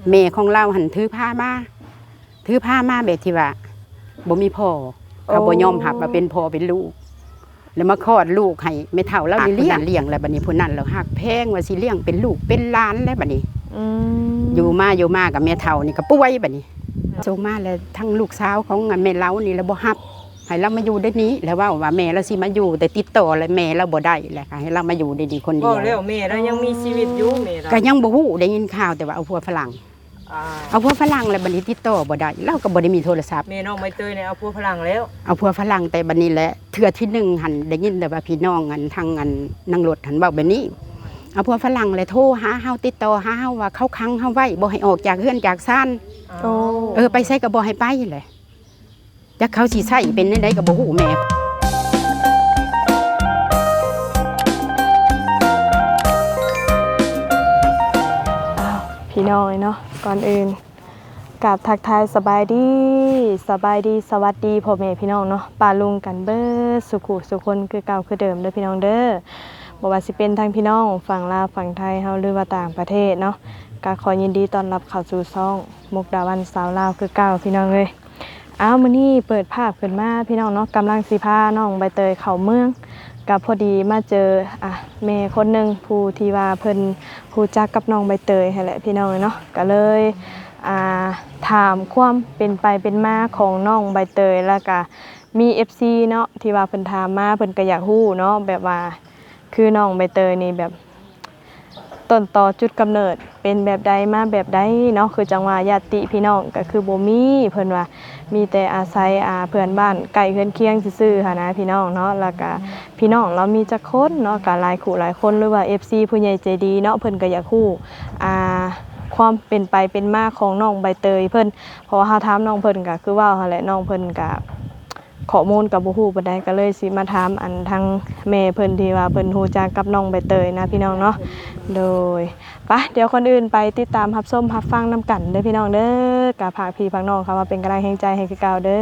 ແມ່ຂອງລາວຫັ້ນຖືພາມາ ຖືພາມາແບບທີ່ວ່າບໍ່ມີພໍ່ ເຂົາບໍ່ຍອມຮັບວ່າເປັນພໍ່ເປັນລູກ ແລ້ວມາຄອດລູກໃຫ້ແມ່ເຖົ້າລາວນີ້ລ້ຽງ ລ້ຽງ ແລ້ວບັດນີ້ຜູ້ນັ້ນລະຮັກແພງວ່າຊິລ້ຽງເປັນລູກເປັນຫຼານແລ້ວບັດນີ້ ອືມ ຢູ່ມາຢູ່ມາກໍແມ່ເຖົ້ານີ້ກໍປ່ວຍບັດນີ້ ສົ່ງມາແລ້ວທາງລູກສາວຂອງແມ່ລາວນີ້ລະບໍ່ຮັບ ໃຫ້ລາວມາຢູ່ໃນນີ້ ແລ້ວເວົ້າວ່າແມ່ລາວຊິມາຢູ່ ແຕ່ຕິດຕໍ່ແລ້ວແມ່ລາວບໍ່ໄດ້ ແລ້ວກໍໃຫ້ລາວມາຢູ່ໃນນີ້ຄົນດຽວ ເວົ້າແລ້ວແມ່ລາວຍັງມີຊີວິດຢູ່ ແມ່ລາວ ກໍຍັງບໍ່ຮູ້ ໄດ້ຍິນຂ່າວແຕ່ວ່າເອົາຜົວຝຣັ່ງ ອ່າ ເອົາຜົວຝຣັ່ງແລ້ວບັດນີ້ຕິດຕໍ່ບໍ່ໄດ້ ລາວກໍບໍ່ໄດ້ມີໂທລະສັບ ແມ່ນ້ອງໃບເຕີຍນີ້ເອົາຜົວຝຣັ່ງແລ້ວ ເອົາຜົວຝຣັ່ງ ແຕ່ບັດນີ້ແຫຼະ ເທື່ອທີໜຶ່ງຫັ້ນໄດ້ຍິນແຕ່ວ່າພີ່ນ້ອງອັນທາງອັນນາງລົດຫັ້ນເວົ້າແບບນີ້ ເອົາຜົວຝຣັ່ງແລ້ວໂທຫາເຮົາ ຕິດຕໍ່ຫາເຮົາວ່າເຂົາຂັງເຮົາໄວ້ ບໍ່ໃຫ້ອອກຈາກເຮືອນຈາກຊານ ໂອ້ ເອີ ໄປໃສກໍບໍ່ໃຫ້ໄປແຫຼະ ຈັກເຂົາຊິໃຊ້ເປັນແນວໃດກໍບໍ່ຮູ້ແມ່ ອ້າວ ພີ່ນ້ອງເນາະ ກ່ອນອື່ນກາບທັກທາຍສະບາຍດີ ສະບາຍດີ ສະຫວັດດີພໍ່ແມ່ພີ່ນ້ອງເນາະ ປ້າລຸງກັນເບິດສູ່ຄູ່ສູ່ຄົນຄືເກົ່າຄືເດີມເດີພີ່ນ້ອງເດີ ບໍ່ວ່າຊິເປັນທັງພີ່ນ້ອງຝັ່ງລາວຝັ່ງໄທເຮົາ ຫຼືວ່າຕ່າງປະເທດເນາະ ກໍຂໍຍິນດີຕ້ອນຮັບເຂົ້າສູ່ຊ່ອງມຸກດາວັນຊາວລາວຄືເກົ່າພີ່ນ້ອງເອີຍ. ອ້າວ ມື້ນີ້ເປີດພາບຂຶ້ນມາພີ່ນ້ອງເນາະ ກຳລັງຊິພານ້ອງໃບເຕີຍເຂົ້າເມືອງ ກໍພໍດີມາເຈີ ອ່າ ແມ່ຄົນໜຶ່ງ ຜູ້ທີ່ວ່າເພິ່ນຮູ້ຈັກກັບນ້ອງໃບເຕີຍຫັ້ນແຫຼະພີ່ນ້ອງເນາະ ກໍເລີຍ ອ່າ ຖາມຄວາມເປັນໄປເປັນມາຂອງນ້ອງໃບເຕີຍ ແລ້ວກໍມີເອັຟຊີເນາະ ທີ່ວ່າເພິ່ນຖາມມາ ເພິ່ນກໍຢາກຮູ້ເນາະ ແບບວ່າ ຄືນ້ອງໃບເຕີຍນີ້ແບບ ຕົ້ນຕໍຈຸດກຳເນີດເປັນແບບໃດ ມາແບບໃດເນາະ ຄືຈັ່ງວ່າຍາດຕິພີ່ນ້ອງກໍຄືບໍ່ມີ ເພິ່ນວ່າມີແຕ່ອາໄສ ອ່າ ເພື່ອນບ້ານໃກ້ເຮືອນຄຽງຊື່ໆຫັ້ນນະພີ່ນ້ອງເນາະ ແລ້ວກະພີ່ນ້ອງລາວມີຈັກຄົນເນາະ ກະຫຼາຍຄູ່ຫຼາຍຄົນ ຫຼືວ່າເອັຟຊີຜູ້ໃຫຍ່ໃຈດີເນາະ ເພິ່ນກໍຢາກຮູ້ ອ່າ ຄວາມເປັນໄປເປັນມາຂອງນ້ອງໃບເຕີຍເພິ່ນ ເພາະວ່າເຮົາຖາມນ້ອງເພິ່ນກໍຄືເວົ້າຫັ້ນແຫຼະ ນ້ອງເພິ່ນກໍ ຂໍ້ມູນກໍບໍ່ຮູ້ປານໃດ ກໍເລີຍຊິມາຖາມອັນທາງແມ່ເພິ່ນທີ່ວ່າເພິ່ນຮູ້ຈັກກັບນ້ອງໃບເຕີຍນະພີ່ນ້ອງເນາະ ໂດຍ ປະ ດຽວກ່ອນອື່ນໄປຕິດຕາມຮັບຊົມຮັບຟັງນຳກັນເດີພີ່ນ້ອງເດີ ກໍຝາກພີ່ຝາກນ້ອງເຂົ້າມາເປັນກຳລັງແຮງໃຈໃຫ້ຄືເກົ່າເດີ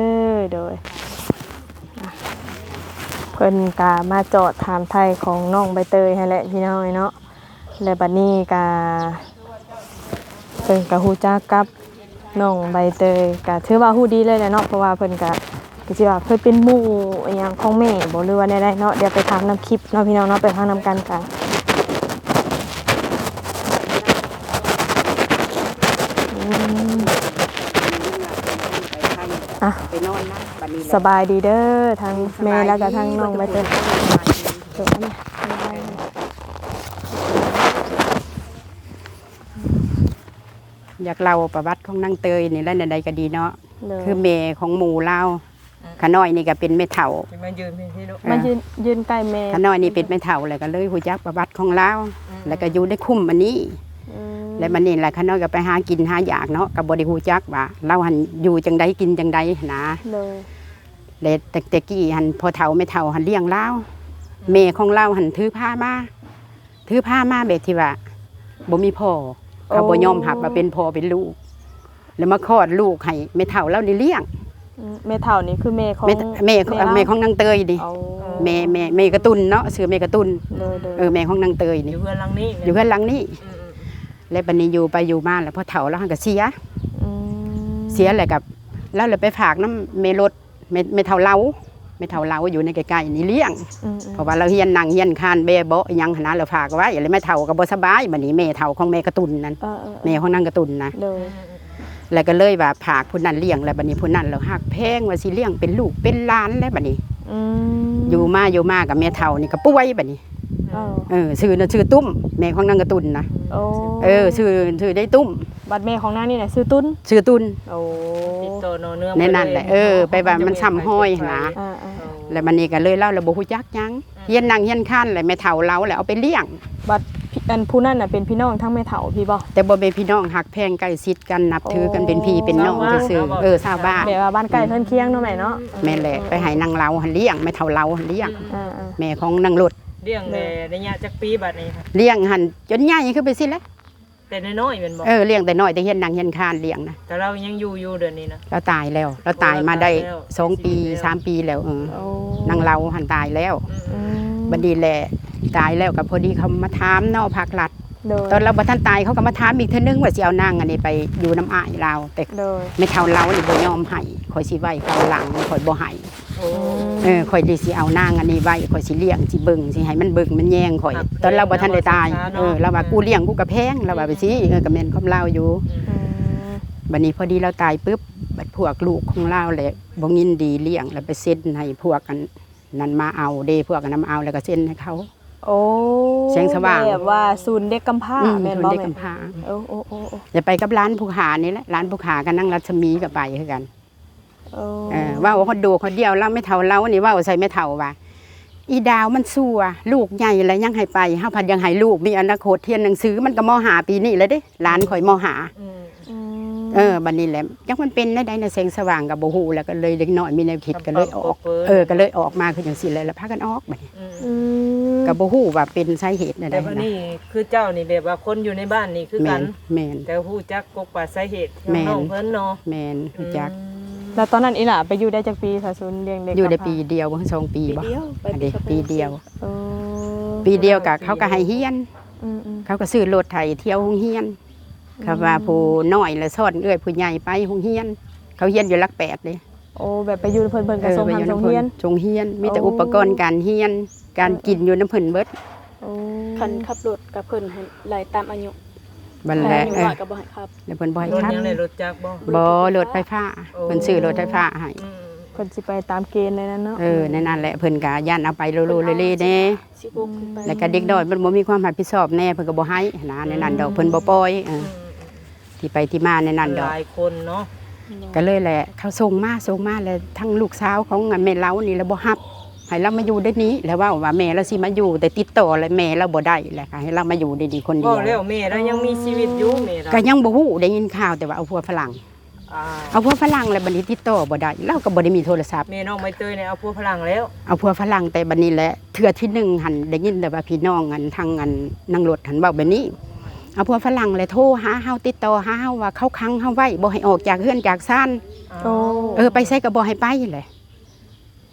ໂດຍ ເພິ່ນກໍມາຈອດຖາມໄຖ່ຂອງນ້ອງໃບເຕີຍຫັ້ນແຫຼະພີ່ນ້ອງເນາະ ແລະບັດນີ້ກໍ ເພິ່ນກໍຮູ້ຈັກກັບນ້ອງໃບເຕີຍ ກໍຖືວ່າຮູ້ດີເລີຍແຫຼະເນາະ ເພາະວ່າເພິ່ນກໍ ກໍຊິວ່າເຄີຍເປັນໝູ່ອີ່ຫຍັງຂອງແມ່ບໍ່ ຫຼືວ່າແນວໃດເນາະ ດຽວໄປຖາມນຳຄລິບເນາະພີ່ນ້ອງເນາະ ໄປຟັງນຳກັນກະ ອືມ ອ່ະ ສະບາຍດີເດີ ທັງແມ່ແລ້ວກໍທັງນ້ອງໃບເຕີຍ ຢາກເລົ່າປະຫວັດຂອງນາງເຕີຍນີ້ແຫຼະ ແນວໃດກໍດີເນາະ ໂດຍ ຄືແມ່ຂອງໝູ່ລາວ ອືມ ຂະນ້ອຍນີ້ກໍເປັນແມ່ເຖົ້າ ມາຢືນພີ້ລູກ ເອີ ມາຢືນ ຢືນໃກ້ແມ່ ຂະນ້ອຍນີ້ເປັນແມ່ເຖົ້າ ແລ້ວກໍເລີຍຮູ້ຈັກປະຫວັດຂອງລາວ ອືມ ແລ້ວກໍຢູ່ໃນຄຸ້ມອັນນີ້ ອືມ ແລ້ວບັດນີ້ລະຂະນ້ອຍກໍໄປຫາກິນຫາຢາກເນາະ ກໍບໍ່ໄດ້ຮູ້ຈັກວ່າລາວຫັ້ນຢູ່ຈັ່ງໃດກິນຈັ່ງໃດຫັ້ນນະ ໂດຍ ແລະແຕ່ ແຕ່ກີ້ຫັ້ນພໍ່ເຖົ້າແມ່ເຖົ້າຫັ້ນລ້ຽງລາວ ອືມ ແມ່ຂອງລາວຫັ້ນຖືພາມາ ຖືພາມາແບບທີ່ວ່າບໍ່ມີພໍ່ ເຂົາບໍ່ຍອມຮັບວ່າເປັນພໍ່ເປັນລູກ ແລ້ວມາຄອດລູກໃຫ້ແມ່ເຖົ້າລາວນີ້ລ້ຽງ ອືມ ແມ່ເຖົ້ານີ້ຄືແມ່ຂອງ ແມ່ ແມ່ ແມ່ຂອງນາງເຕີຍນີ້ ໂອ້ ແມ່ ແມ່ ແມ່ກະຕຸນເນາະ ຊື່ແມ່ກະຕຸນ ໂດຍໆ ເອີ ແມ່ຂອງນາງເຕີຍນີ້ ຢູ່ເຮືອນຫຼັງນີ້ ຢູ່ເຮືອນຫຼັງນີ້ ອືມໆ ແລ້ວບັດນີ້ຢູ່ໄປຢູ່ມາແລ້ວພໍ່ເຖົ້າລາວຫັ້ນກະເສຍ ອືມ ເສຍແລ້ວກະ ລາວລະໄປຝາກນຳແມ່ລົດ ແມ່ ແມ່ເຖົ້າເລົາ ແມ່ເຖົ້າເລົາຢູ່ໃນໃກ້ໆນີ້ລ້ຽງ ອືມໆ ເພາະວ່າລາວຮຽນນັ່ງຮຽນຄານແບເບາະອີ່ຫຍັງຫັ້ນນະ ລາວຝາກໄວ້ ແລ້ວແມ່ເຖົ້າກໍບໍ່ສະບາຍ ບັດນີ້ແມ່ເຖົ້າຂອງແມ່ກະຕຸນນັ້ນ ເອີໆໆ ແມ່ຂອງນາງກະຕຸນນະ ໂດຍ ແລ້ວກໍເລີຍວ່າຝາກຜູ້ນັ້ນລ້ຽງ ແລ້ວບັດນີ້ຜູ້ນັ້ນລະຮັກແພງວ່າຊິລ້ຽງເປັນລູກເປັນຫຼານແລ້ວບັດນີ້ ອືມ ຢູ່ມາຢູ່ມາກໍແມ່ເຖົ້ານີ້ກໍປ່ວຍບັດນີ້ ເອີ ເອີ ຊື່ນະ ຊື່ຕຸ້ມ ແມ່ຂອງນາງກະຕຸນນະ ໂອ້ ເອີ ຊື່ ຊື່ໄດ້ຕຸ້ມ ບັດແມ່ຂອງນາງນີ້ນະຊື່ຕຸນ ຊື່ຕຸນ ໂອ້ ຕິດຕໍ່ຕໍ່ເນື່ອງ ແນວນັ້ນແຫຼະ ເອີ ໄປວ່າມັນຊ້ຳຮອຍຫັ້ນນະ ອ່າໆ ແລ້ວບັດນີ້ກໍເລີຍລາວລະບໍ່ຮູ້ຈັກຫຍັງ ອືມ ຮຽນນັ່ງຮຽນຄານແລ້ວແມ່ເຖົ້າເລົາແລ້ວເອົາໄປລ້ຽງ ບັດ ອັນຜູ້ນັ້ນນະເປັນພີ່ນ້ອງທາງແມ່ເຖົ້າພີ້ບໍ່? ແຕ່ບໍ່ແມ່ນພີ່ນ້ອງ ຮັກແພງໃກ້ຊິດກັນ ນັບຖືກັນເປັນພີ່ເປັນນ້ອງຊື່ໆ ເອີ ຊາວບ້ານ ແບບວ່າບ້ານໃກ້ເຮືອນຄຽງເນາະແມ່ເນາະ ແມ່ນແຫຼະ ໄປໃຫ້ນາງເລົາຫັ້ນລ້ຽງ ແມ່ເຖົ້າເລົາຫັ້ນລ້ຽງ ອ່າໆ ແມ່ຂອງນາງລົດ ລ້ຽງແຕ່ໄລຍະຈັກປີບັດນີ້? ລ້ຽງຫັ້ນຈົນໃຫຍ່ຄືໄປຊີ້ແຫຼະ ແຕ່ນ້ອຍໆແມ່ນບໍ່? ເອີ ລ້ຽງແຕ່ນ້ອຍ ແຕ່ຮຽນນັ່ງຮຽນຄານລ້ຽງນະ ແຕ່ລາວຍັງຢູ່ຢູ່ດຽວນີ້ນະ? ລາວຕາຍແລ້ວ ລາວຕາຍມາໄດ້ສອງປີ ສາມປີແລ້ວ ເອີ ນາງເລົາຫັ້ນຕາຍແລ້ວ ອືມ ບັດນີ້ແຫຼະ ຕາຍແລ້ວກໍພໍດີເຂົາມາຖາມເນາະ ພາກລັດ ໂດຍ ຕອນລາວບໍ່ທັນຕາຍ ເຂົາກໍມາຖາມອີກເທື່ອໜຶ່ງວ່າຊິເອົານາງອັນນີ້ໄປຢູ່ນຳອ້າຍລາວ ແຕ່ ໂດຍ ແມ່ເຖົ້າລາວນີ້ບໍ່ຍອມໃຫ້ ຂ້ອຍຊິໄວ້ເຂົ້າຫຼັງ ຂ້ອຍບໍ່ໃຫ້. ໂອ້ ອືມ ເອີ ຂ້ອຍນີ້ຊິເອົານາງອັນນີ້ໄວ້ ຂ້ອຍຊິລ້ຽງ ຊິເບິ່ງ ຊິໃຫ້ມັນເບິ່ງມັນແຍງຂ້ອຍ ຕອນລາວບໍ່ທັນໄດ້ຕາຍ. ເອີ ລາວວ່າ ເອີ ກູລ້ຽງກູກໍແພງ ລາວວ່າໄປຊີ້ ເອີ ກໍແມ່ນຄວາມລາວຢູ່. ອືມ ອືມ ບັດນີ້ພໍດີລາວຕາຍປຶບ ບັດພວກລູກຂອງລາວແຫຼະບໍ່ຍິນດີລ້ຽງ ແລ້ວໄປເຊັນໃຫ້ພວກອັນ ນັ້ນມາເອົາເດ້ ພວກອັນນັ້ນມາເອົາ ແລ້ວກໍເຊັນໃຫ້ເຂົາ. ໂອ້ ແສງສະຫວ່າງ ແບບວ່າສູນເດັກກຳພ້າ ອືມ ແມ່ນບໍ່ ສູນເດັກກຳພ້າ. ໂອ້ ໂອ້ ໂອ້ ໂອ້ ແລ້ວໄປກັບຫຼານຜູ້ຂ້ານີ້ແຫຼະ ຫຼານຜູ້ຂ້າກັບນາງລັດສະໝີກໍໄປຄືກັນ. ໂອ້ ເອີ ເວົ້າຮອດໂດກຮອດດຽວ ລາວ ແມ່ເຖົ້າລາວນີ້ເວົ້າໃສ່ແມ່ເຖົ້າວ່າ ອີດາວມັນຊົ່ວ ລູກໃຫຍ່ແລ້ວຍັງໃຫ້ໄປ ເຮົາພັດຍັງໃຫ້ລູກມີອະນາຄົດ ຮຽນໜັງສື ມັນກໍ ມໍຫ້າ ປີນີ້ແຫຼະເດ້ ຫຼານຂ້ອຍ ມໍຫ້າ. ອືມ ອືມ ເອີ ບັດນີ້ແຫຼະ ຈັກມັນເປັນແນວໃດນະ ແສງສະຫວ່າງກໍບໍ່ຮູ້ ແລ້ວກໍເລີຍເດັກນ້ອຍມີແນວຄິດກໍເລີຍອອກ. ເອີ ກໍເລີຍອອກມາຄືຈັ່ງຊີ້ແຫຼະ ແລ້ວພາກັນອອກບັດນີ້. ອືມ ອືມ ກໍບໍ່ຮູ້ວ່າເປັນສາເຫດແນວໃດນະ. ແຕ່ບັດນີ້ຄືເຈົ້ານີ້ແບບວ່າຄົນຢູ່ໃນບ້ານນີ້ຄືກັນ. ແມ່ນ ແມ່ນ ແຕ່ຮູ້ຈັກກົກປາສາເຫດຂອງນ້ອງເພິ່ນເນາະ. ແມ່ນ ຮູ້ຈັກ. ອືມ ແລ້ວຕອນນັ້ນອີ່ຫຼ້າໄປຢູ່ໄດ້ຈັກປີ ສາສູນລ້ຽງເດັກ ຢູ່ໄດ້ປີດຽວບໍ່ ສອງປີບໍ່? ອັນນີ້ປີດຽວ. ໂອ້ ປີດຽວກໍເຂົາກໍໃຫ້ຮຽນ. ອືມໆ ເຂົາກໍຊື້ລົດໄຖທ່ຽວໂຮງຮຽນ. ຄຳວ່າຜູ້ນ້ອຍລະສອນເອື້ອຍຜູ້ໃຫຍ່ໄປໂຮງຮຽນ ເຂົາຮຽນຢູ່ຫຼັກແປດເດ້. ໂອ້ ແບບໄປຢູ່ນຳເພິ່ນ ເພິ່ນກໍ ເອີ ສົ່ງຮ່ຳສົ່ງຮຽນ ສົ່ງຮຽນ ມີແຕ່ ໂອ້ ອຸປະກອນການຮຽນ ການກິນ ເອີ ຢູ່ນຳເພິ່ນເບິດ. ໂອ້ ຄັນຂັບລົດກັບເພິ່ນຫັ້ນໄລ່ຕາມອາຍຸ ບັດແຫຼະ ອາຍຸ ເອີ ນ້ອຍກໍບໍ່ໃຫ້ຂັບ ແລ້ວເພິ່ນບໍ່ໃຫ້ຂັບ. ລົດຫຍັງແຫຼະ ລົດຈັກບໍ່? ບໍ່ ລົດໄຟຟ້າ ລົດໄຟຟ້າ. ໂອ້ ເພິ່ນຊື້ລົດໄຟຟ້າໃຫ້. ອືມ ເພິ່ນຊິໄປຕາມເກນໃນນັ້ນເນາະ. ເອີ ອືມ ໃນນັ້ນແຫຼະ ເພິ່ນກໍຢ້ານເອົາໄປໂລໆເລໆແດ່. ສິບຫົກຂຶ້ນໄປ ແລ້ວກໍເດັກນ້ອຍມັນບໍ່ມີຄວາມຮັບຜິດຊອບແດ່ ເພິ່ນກໍບໍ່ໃຫ້ນະ ໃນນັ້ນດອກ ອືມ ເພິ່ນບໍ່ປ່ອຍ. ເອີ ອືມ ທີ່ໄປທີ່ມາໃນນັ້ນດອກ ຫຼາຍຄົນເນາະ. ໂດຍ ກໍເລີຍແຫຼະ ເຂົາສົ່ງມາ ສົ່ງມາ ແລ້ວທັງລູກສາວຂອງແມ່ລາວນີ້ລະບໍ່ຮັບ ໃຫ້ລາວມາຢູ່ໃນນີ້ ແລ້ວເວົ້າວ່າແມ່ລາວຊິມາຢູ່ ແຕ່ຕິດຕໍ່ແລ້ວແມ່ລາວບໍ່ໄດ້ ແລ້ວກໍໃຫ້ລາວມາຢູ່ໃນນີ້ຄົນດຽວ. ເວົ້າແລ້ວແມ່ລາວຍັງມີຊີວິດຢູ່ ແມ່ລາວ ກໍຍັງບໍ່ຮູ້ ໄດ້ຍິນຂ່າວແຕ່ວ່າເອົາຜົວຝຣັ່ງ. ອ່າ ເອົາຜົວຝຣັ່ງແລ້ວ ບັດນີ້ຕິດຕໍ່ບໍ່ໄດ້ ລາວກໍບໍ່ໄດ້ມີໂທລະສັບ. ແມ່ນ້ອງໃບເຕີຍນີ້ເອົາຜົວຝຣັ່ງແລ້ວ? ເອົາຜົວຝຣັ່ງ ແຕ່ບັດນີ້ແຫຼະ ເທື່ອທີໜຶ່ງຫັ້ນ ໄດ້ຍິນແຕ່ວ່າພີ່ນ້ອງອັນ ທາງອັນນາງລົດຫັ້ນເວົ້າແບບນີ້ ເອົາຜົວຝຣັ່ງແລ້ວໂທຫາເຮົາ ຕິດຕໍ່ຫາເຮົາວ່າເຂົາຂັງເຮົາໄວ້ ບໍ່ໃຫ້ອອກຈາກເຮືອນຈາກຊານ. ໂອ້ ເອີ ໄປໃສກໍບໍ່ໃຫ້ໄປແຫຼະ.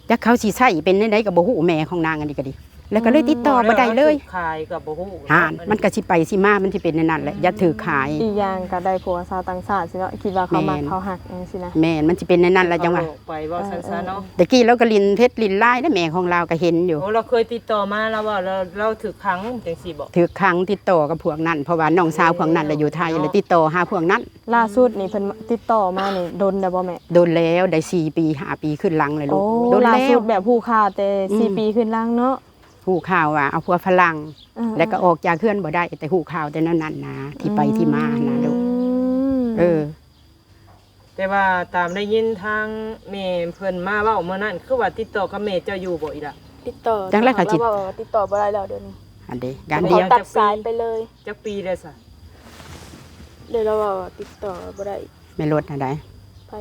ຈັກເຂົາຊິໃຊ້ເປັນແນວໃດກໍບໍ່ຮູ້ ແມ່ຂອງນາງອັນນີ້ກໍດີ ແລ້ວກໍເລີຍຕິດຕໍ່ບໍ່ໄດ້ເລີຍ. ອືມ ແລ້ວເຂົາຊື້ຂາຍກໍບໍ່ຮູ້ ຫານ ເນາະ ມັນກໍຊິໄປຊິມາ ມັນຊິເປັນແນວນັ້ນແຫຼະ ອືມ ຢ້ານຖືກຂາຍ. ອີກຢ່າງກໍໄດ້ຜົວຊາວຕ່າງຊາດຊີ້ເນາະ ຄິດວ່າເຂົາມັກ ແມ່ນ ເຂົາຮັກຈັ່ງຊີ້ນະ. ແມ່ນ ມັນຊິເປັນແນວນັ້ນແຫຼະ ຈັ່ງວ່າ ເຂົາໄປເວົ້າຊັ້ນຊະເນາະ. ເອີ ເອີ ແຕ່ກີ້ລາວກໍຫຼິ້ນເທັດຫຼິ້ນລາຍເດ້ ແມ່ຂອງລາວກໍເຫັນຢູ່. ໂອ້ ລາວເຄີຍຕິດຕໍ່ມາ ລາວເວົ້າ ລາວ ລາວຖືກຂັງຈັ່ງຊີ້ບໍ? ຖືກຂັງ ຕິດຕໍ່ກັບພວກນັ້ນ ເພາະວ່ານ້ອງສາວພວກນັ້ນລະຢູ່ໄທ ເນາະ ລະຕິດຕໍ່ຫາພວກນັ້ນ. ລ່າສຸດນີ້ເພິ່ນມາຕິດຕໍ່ມານີ້ດົນແລ້ວບໍ່ແມ່? ດົນແລ້ວ ໄດ້ສີ່ປີຫ້າປີຂຶ້ນຫຼັງແລ້ວລູກ. ໂອ້ ດົນແລ້ວ ລ່າສຸດແບບຮູ້ຂ່າວແຕ່ ອືມ ສີ່ປີຂຶ້ນຫຼັງເນາະ. ຮູ້ຂ່າວວ່າເອົາຜົວຝຣັ່ງ ເອີໆ ແລ້ວກໍອອກຈາກເຮືອນບໍ່ໄດ້ ແຕ່ຮູ້ຂ່າວແຕ່ແນວນັ້ນນະ ທີ່ໄປທີ່ມານະລູກ. ອືມ ເອີ ແຕ່ວ່າຕາມໄດ້ຍິນທາງແມ່ເພິ່ນມາເວົ້າມື້ນັ້ນ ຄືວ່າຕິດຕໍ່ກັບແມ່ເຈົ້າຢູ່ບໍ່ອີ່ຫຼ້າ? ຕິດຕໍ່ ຈັ່ງໃດ ເຂົາຊິ ລາວເວົ້າວ່າຕິດຕໍ່ບໍ່ໄດ້ແລ້ວດຽວນີ້. ອັນເດ ການດຽວ ຕັດສາຍໄປເລີຍ. ຈັກປີແລ້ວຊະ? ແລ້ວລາວເວົ້າວ່າຕິດຕໍ່ບໍ່ໄດ້. ແມ່ລົດຫັ້ນໃດ? ໃຜ?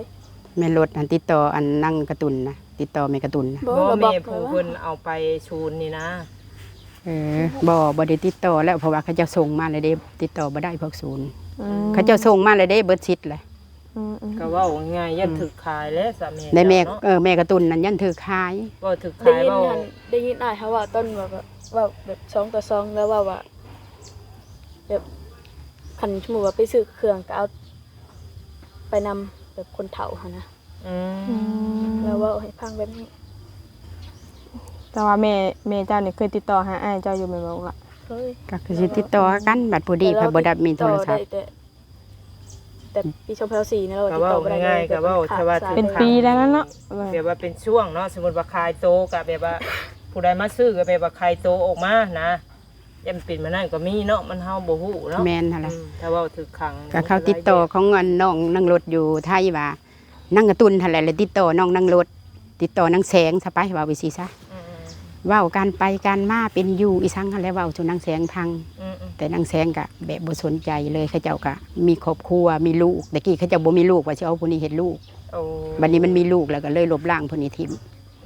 ແມ່ລົດຫັ້ນຕິດຕໍ່ອັນນາງກະຕຸນນະ ຕິດຕໍ່ແມ່ກະຕຸນນະ. ບໍ່ ບໍ່ ລາວບອກ ແມ່ຜູ້ເພິ່ນເອົາໄປສູນນີ້ນະ. ເອີ ບໍ່ ບໍ່ໄດ້ຕິດຕໍ່ແລ້ວ ເພາະວ່າເຂົາເຈົ້າສົ່ງມາແລ້ວເດ້ ຕິດຕໍ່ບໍ່ໄດ້ພວກສູນ. ອືມ ເຂົາເຈົ້າສົ່ງມາແລ້ວເດ້ ເບິດສິດແຫຼະ. ອືມໆ ກໍເວົ້າງ່າຍໆ ຢ້ານຖືກຂາຍແຫຼະ ສາມີ ແມ່ ເຈົ້າເນາະ. ເອີ ແມ່ກະຕຸນນັ້ນຢ້ານຖືກຂາຍ. ເວົ້າຖືກຂາຍ ໄດ້ຍິນ ເວົ້າ ໄດ້ຍິນອ້າຍເຂົາເວົ້າຕອນວ່າ ເວົ້າແບບສອງຕໍ່ສອງ ແລ້ວເວົ້າວ່າ ແບບ ຄັນສົມມຸດວ່າໄປຊື້ເຄື່ອງກໍເອົາໄປນຳ ແບບຄົນເຖົ້າຫັ້ນນະ. ອືມ ອືມ ລາວເວົ້າໃຫ້ຟັງແບບນີ້. ແຕ່ວ່າແມ່ ແມ່ເຈົ້ານີ້ເຄີຍຕິດຕໍ່ຫາອ້າຍເຈົ້າຢູ່ແມ່ນບໍ່ລະ? ເຄີຍ ກໍຄືຊິຕິດຕໍ່ຫາກັນ ບັດຜູ້ດີເພິ່ນບໍ່ໄດ້ມີໂທລະສັບ. ແຕ່ ແຕ່ປີສອງພັນຊາວສີ່ນີ້ລາວຕິດຕໍ່ບໍ່ໄດ້ເລີຍ. ກໍເວົ້າງ່າຍໆ ກໍເວົ້າ ແຕ່ວ່າ ເປັນປີແລ້ວເນາະ ແບບວ່າເປັນຊ່ວງເນາະ. ສົມມຸດວ່າຂາຍໂຕກໍແບບວ່າ ຜູ້ໃດມາຊື້ກໍແບບວ່າຂາຍໂຕອອກມານະ. ຢ້ານເປັນແບບນັ້ນກໍມີເນາະ ມັນ ເຮົາບໍ່ຮູ້ເນາະ. ແມ່ນຫັ້ນແຫຼະ. ອືມ ຖ້າເວົ້າຖືກຂັງ ກໍເຂົາຕິດຕໍ່ຂອງອັນນ້ອງນາງລົດຢູ່ໄທວ່າ ນາງກະຕຸນຫັ້ນແຫຼະ ແລ້ວຕິດຕໍ່ນ້ອງນາງລົດ ຕິດຕໍ່ນາງແສງຊະໄປ ເວົ້າໄປຊີ້ຊະ. ອືມໆ ເວົ້າການໄປການມາເປັນຢູ່ອີ່ສັງຫັ້ນແຫຼະ ເວົ້າສູ່ນາງແສງຟັງ. ອືມໆ ແຕ່ນາງແສງກະແບບບໍ່ສົນໃຈເລີຍ ເຂົາເຈົ້າກະມີຄອບຄົວມີລູກ ແຕ່ກີ້ເຂົາເຈົ້າບໍ່ມີລູກ ວ່າຊິເອົາຜູ້ນີ້ເຮັດລູກ. ໂອ້ ບັດນີ້ມັນມີລູກແລ້ວກໍເລີຍລົບລ້າງຜູ້ນີ້ຖິ້ມ.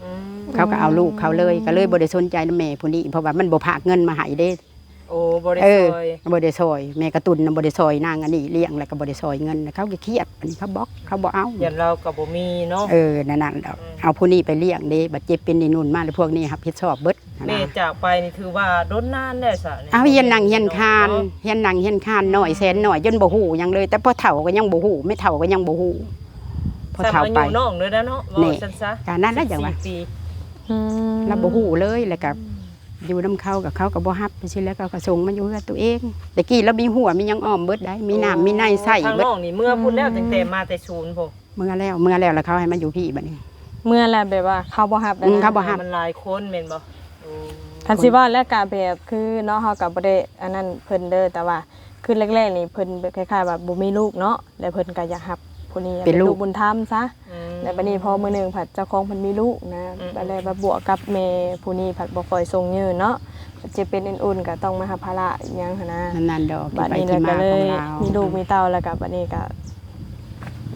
ອືມ ເຂົາກໍເອົາລູກເຂົາເລີຍ ກໍເລີຍບໍ່ໄດ້ສົນໃຈນຳແມ່ຜູ້ນີ້ ເພາະວ່າມັນບໍ່ພາກເງິນມາໃຫ້ເດ້. ໂອ້ ບໍ່ໄດ້ ເອີ ຊ່ອຍ ບໍ່ໄດ້ຊ່ອຍ ແມ່ກະຕຸນນະ ບໍ່ໄດ້ຊ່ອຍນາງອັນນີ້ລ້ຽງ ແລ້ວກໍບໍ່ໄດ້ຊ່ອຍເງິນ ເຂົາກໍຄຽດ ອັນນີ້ເຂົາບລັອກ ເຂົາບໍ່ເອົາ ຢ້ານລາວກໍບໍ່ມີເນາະ ເອີ ແນວນັ້ນດອກ ອືມ ເອົາຜູ້ນີ້ໄປລ້ຽງເດ້ ບັດເຈັບເປັນອີ່ນຸ່ນມາ ແລ້ວພວກນີ້ຮັບຜິດຊອບເບິດ ແມ່ຈາກໄປນີ້ຖືວ່າດົນນານແລ້ວຊະ ເອົາຮຽນນັ່ງຮຽນຄານ ເນາະ ຮຽນນັ່ງຮຽນຄານ ອືມ ນ້ອຍແສນນ້ອຍ ຈົນບໍ່ຮູ້ຫຍັງເລີຍ ແຕ່ພໍ່ເຖົ້າກໍຍັງບໍ່ຮູ້ ແມ່ເຖົ້າກໍຍັງບໍ່ຮູ້ ພໍ່ເຖົ້າໄປ ອາຍຸນ້ອງເລີຍນະເນາະ ເວົ້າຊັ້ນຊະ ກະນັ້ນແຫຼະຈັ່ງວ່າ ສິບສີ່ປີ ອືມ ລາວບໍ່ຮູ້ເລີຍ ແລ້ວກໍ ອືມ ຢູ່ນຳເຂົາກໍ ເຂົາກໍບໍ່ຮັບ ຈັ່ງຊີ້ແຫຼະ ເຂົາກໍສົ່ງມາຢູ່ເຮືອນຕົວເອງ ແຕ່ກີ້ລາວມີຮົ້ວມີຫຍັງອ້ອມເບິດໄດ໋ ມີນ້ຳ ໂອ້ ມີໃນໃຊ້ ທາງ ເບິດ ນ້ອງນີ້ເມືອພຸ້ນແລ້ວ ອືມ ຕັ້ງແຕ່ມາແຕ່ສູນພຸ້ນ ເມືອແລ້ວ ເມືອແລ້ວ ແລ້ວເຂົາໃຫ້ມາຢູ່ພີ້ບັດນີ້ ເມືອແລ້ວ ແບບວ່າເຂົາບໍ່ຮັບ ອືມ ນະ ເຂົາບໍ່ຮັບ ມັນຫຼາຍຄົນແມ່ນບໍ່ ໂອ້ ຄັນຊິເວົ້າແລ້ວກະແບບຄືເນາະ ເຮົາກໍບໍ່ໄດ້ອັນນັ້ນເພິ່ນເດີ ແຕ່ວ່າຄືແລກໆນີ້ເພິ່ນແບບຄ້າຍໆວ່າບໍ່ມີລູກເນາະ ແລ້ວເພິ່ນກໍຢາກຮັບຜູ້ນີ້ເປັນລູກ ເປັນລູກບຸນທຳຊະ ອືມ ແລ້ວບັດນີ້ພໍມື້ໜຶ່ງພັດເຈົ້າຂອງເພິ່ນມີລູກນະ ອືມ ບັດແລ້ວ ອືມ ບັດບວກກັບແມ່ຜູ້ນີ້ພັດບໍ່ຄ່ອຍສົ່ງເຍີ້ນເນາະ ເຈັບເປັນເປັນອຸ່ນກໍຕ້ອງມາຮັບພາລະອີ່ຫຍັງຫັ້ນນະ ນັ້ນໆດອກ ບັດນີ້ ທີ່ໄປທີ່ມາຂອງລາວ ມີລູກມີເຕົ້າ ແລ້ວກໍບັດນີ້ກໍ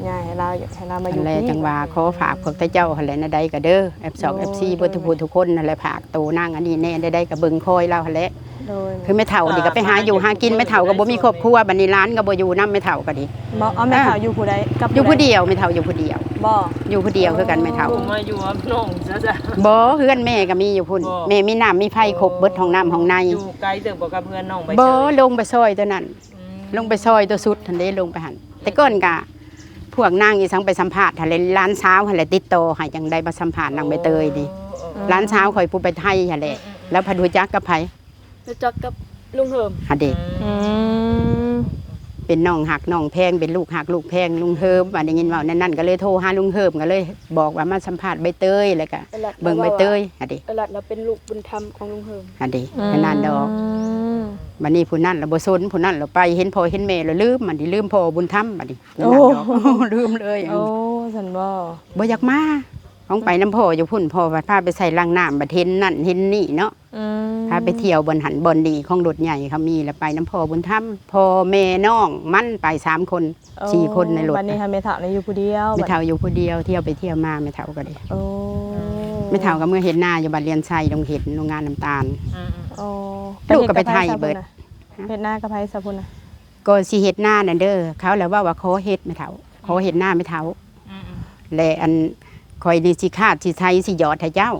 ຍາໃຫ້ລາວ ຢາກໃຫ້ລາວມາຢູ່ພີ້ ຫັ້ນແຫຼະ ຈັ່ງວ່າຂໍຝາກພວກເຈົ້າຫັ້ນແຫຼະ ແນວໃດກໍເດີ ແອັບຊອກ ໂດຍ ແອັບຊີ ໂດຍ ເບິດທຸກຜູ້ທຸກຄົນຫັ້ນແຫຼະ ຝາກໂຕນາງອັນນີ້ແດ່ ແນວໃດກໍເບິ່ງຄອຍລາວຫັ້ນແຫຼະ ໂດຍ ຄືແມ່ເຖົ້ານີ້ກໍໄປຫາຢູ່ຫາກິນ ແມ່ເຖົ້າກໍບໍ່ມີຄອບຄົວ ບັດນີ້ຫຼານກໍບໍ່ຢູ່ນຳແມ່ເຖົ້າກໍດີ ບໍ່ ເອົາ ແມ່ເຖົ້າຢູ່ຜູ້ໃດ ກັບ ຢູ່ຜູ້ດຽວ ແມ່ເຖົ້າຢູ່ຜູ້ດຽວ ບໍ່ ຢູ່ຜູ້ດຽວຄືກັນແມ່ເຖົ້າ ມາຢູ່ກັບນ້ອງຊະ ບໍ່ ເຮືອນແມ່ກໍມີຢູ່ພຸ້ນ ແມ່ມີນ້ຳມີໄຟຄົບເບິດ ຫ້ອງນ້ຳຫ້ອງໃນ ຢູ່ໄກເຕີບບໍ່ກັບເຮືອນນ້ອງໃບເຕີຍ ບໍ່ ລົງໄປຊອຍຕົວນັ້ນ ອືມ ລົງໄປຊອຍຕົວສຸດຫັ້ນເດ້ ລົງໄປຫັ້ນ ແຕ່ກ່ອນກະພວກນາງອີສັງໄປສຳພາດຫັ້ນແຫຼະ ຫຼານສາວຫັ້ນແຫຼະຕິດຕໍ່ໃຫ້ ຈັ່ງໄດ້ມາສຳພາດນາງໃບເຕີຍນີ້ ເອີ ເອີ ເອີ ຫຼານສາວຂ້ອຍຜູ້ໄປໄທຫັ້ນແຫຼະ ອືມ ອືມ ແລ້ວພັດຮູ້ຈັກກັບໃຜ? ຮູ້ຈັກກັບລຸງເຮີມ ຫັ້ນເດ້ ອືມ ເປັນນ້ອງຮັກນ້ອງແພງ ເປັນລູກຮັກລູກແພງລຸງເຮີມ ວ່າໄດ້ຍິນເວົ້າແນວນັ້ນ ກໍເລີຍໂທຫາລຸງເຮີມ ກໍເລີຍບອກວ່າມາສຳພາດໃບເຕີຍ ແລ້ວກໍເບິ່ງໃບເຕີຍ ຫັ້ນເດ້ ເອື້ອຍລັດລາວເປັນລູກບຸນທຳຂອງລຸງເຮີມ ຫັ້ນເດ ອືມ ອັນນັ້ນດອກ ບັດນີ້ຜູ້ນັ້ນລະບໍ່ສົນ ຜູ້ນັ້ນລະໄປເຫັນພໍ່ເຫັນແມ່ລະລືມ ບັດນີ້ລືມພໍ່ບຸນທຳ ບັດນີ້ ໂອ້ ລືມເລີຍ ໂອ້ ຊັ້ນບໍ່ ບໍ່ຢາກມາ ຕ້ອງໄປນຳພໍ່ຢູ່ພຸ້ນ ພໍ່ພັດພາໄປໃສ່ລັງນ້ຳ ບັດເຫັນນັ້ນເຫັນນີ້ເນາະ ອືມ ພາໄປທ່ຽວບ່ອນຫັ້ນບ່ອນນີ້ຂອງລົດໃຫຍ່ເຂົາມີ ລະໄປນຳພໍ່ບຸນທຳ ພໍ່ແມ່ນ້ອງມັນໄປສາມຄົນ ໂອ້ ສີ່ຄົນໃນລົດ ບັດນີ້ຫັ້ນແມ່ເຖົ້ານີ້ຢູ່ຜູ້ດຽວ ແມ່ເຖົ້າຢູ່ຜູ້ດຽວ ທ່ຽວໄປທ່ຽວມາແມ່ເຖົ້າກໍດີ ໂອ້ ແມ່ເຖົ້າກໍເມືອເຮັດນາຢູ່ບ້ານລຽນໄຊ ດົງເຫັນ ໂຮງງານນ້ຳຕານ ອືມ ໂອ້ ລູກກໍໄປໄທເບິດ ເຮັດນາກັບໃຜຊະພຸ້ນນະ ກໍຊິເຮັດນານັ້ນເດີ ເຂົາລະເວົ້າວ່າຂໍເຮັດແມ່ເຖົ້າ ຂໍເຮັດນາແມ່ເຖົ້າ ອືມ ແລະ ອັນ ຂ້ອຍນີ້ຊິຄາດຊິໄຖຊິຢອດໃຫ້ເຈົ້າ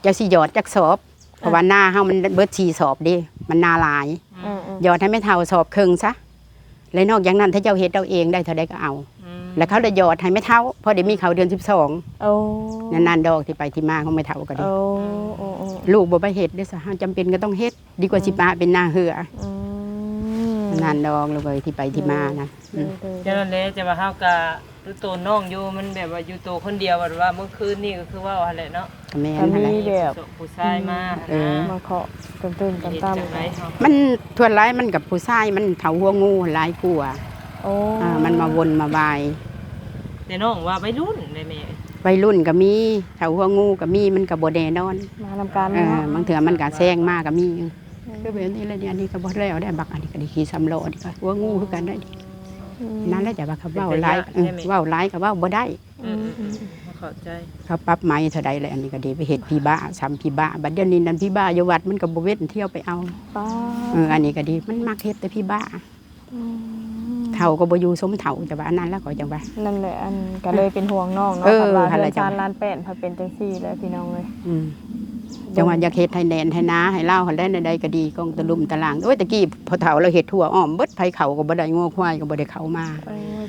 ເຈົ້າຊິຢອດຈັກສອບ ເພາະວ່ານາເຮົາມັນເບິດສີ່ສອບເດ້ ມັນນາຫຼາຍ ອືມ ຢອດໃຫ້ແມ່ເຖົ້າສອບເຄິ່ງຊະ ແລະ ນອກຈາກນັ້ນ ຖ້າເຈົ້າເຮັດເອົາເອງໄດ້ເທົ່າໃດກໍເອົາ ອືມ ແລະ ເຂົາໄດ້ຢອດໃຫ້ແມ່ເຖົ້າ ພໍໄດ້ມີເຂົ້າເດືອນສິບສອງ ໂອ້ ນັ້ນໆດອກ ທີ່ໄປທີ່ມາຂອງແມ່ເຖົ້າກໍດີ ໂອ້ ໂອ້ ໂອ້ ລູກບໍ່ໄປເຮັດເດ້ຊະ ເຮົາຈຳເປັນກໍຕ້ອງເຮັດ ດີກວ່າຊິປະເປັນນາເຮືອ ອືມ ນັ້ນດອກ ລູກເອີຍ ທີ່ໄປທີ່ມານະ ໂດຍ ອືມ ໂດຍ ຈັ່ງນັ້ນແຫຼະ ແຕ່ວ່າເຮົາກະ ຄືໂຕນ້ອງຢູ່ ມັນແບບວ່າຢູ່ໂຕຄົນດຽວ ແບບວ່າມື້ຄືນນີ້ກໍຄືເວົ້າຫັ້ນແຫຼະເນາະ ກໍແມ່ນຫັ້ນແຫຼະ ມີແບບຜູ້ຊາຍມາ ເອີ ມາເຄາະຕື່ມໆຕ່ຳໆ ມັນສ່ວນຫຼາຍມັນກັບຜູ້ຊາຍ ມັນເຖົ້າຫົວງູຫຼາຍກວ່າ ໂອ້ ອ່າ ມັນມາວົນມາວາຍ ແຕ່ນ້ອງວ່າໄວລຸ້ນແຫຼະແມ່ ໄວລຸ້ນກໍມີ ເຖົ້າຫົວງູກໍມີ ມັນກໍບໍ່ແນ່ນອນ ມານຳກັນ ເອີ ເນາະ ບາງເທື່ອມັນກໍແຊງມາກໍມີ ຄືແບບນີ້ແຫຼະ ອັນນີ້ກໍບໍ່ແລ້ວໄດ໋ ບັກອັນນີ້ກໍໄດ້ຂີ່ສາມລໍ້ ອັນນີ້ກໍຫົວງູຄືກັນໄດ໋ ອືມ ນັ້ນແຫຼະ ຈະວ່າເຂົາເວົ້າຫຼາຍ ເອີ ເວົ້າຫຼາຍກໍເວົ້າບໍ່ໄດ້ ອືມໆໆ ເຂົ້າໃຈ ເຂົາປັບໃໝເທົ່າໃດແຫຼະ ອັນນີ້ກໍດີ ໄປເຮັດຜີບ້າ ຊຳຜີບ້າ ບັດດຽວນີ້ນັ້ນຜີບ້າຢູ່ວັດມັນກໍບໍ່ເວັ້ນ ທ່ຽວໄປເອົາ ເອີ ອັນນີ້ກໍດີ ມັນມັກເຮັດແຕ່ຜີບ້າ ອືມ ເຖົ້າກໍບໍ່ຢູ່ສົມເຖົ້າ ແຕ່ວ່າອັນນັ້ນລະ ຂ້ອຍຈັ່ງວ່າ ນັ້ນແຫຼະ ອັນ ກໍເລີຍເປັນຫ່ວງນ້ອງເນາະ ເອີ ຄັນວ່າເຮືອນຊານລານແປ້ນ ພັດເປັນຈັ່ງຊີ້ແຫຼະ ພີ່ນ້ອງເອີຍ ອືມ ຈັ່ງວ່າຢາກເຮັດໃຫ້ແໜ້ນໃຫ້ໜາໃຫ້ລາວຫັ້ນແຫຼະ ແນວໃດກໍດີ ກອງຕະລຸມຕະລາງ ໂອ້ຍ ແຕ່ກີ້ພໍ່ເຖົ້າລາວເຮັດທົ່ວອ້ອມເບິດ ໃຜເຂົ້າກໍບໍ່ໄດ້ ງົວຄວາຍກໍບໍ່ໄດ້ເຂົ້າມາ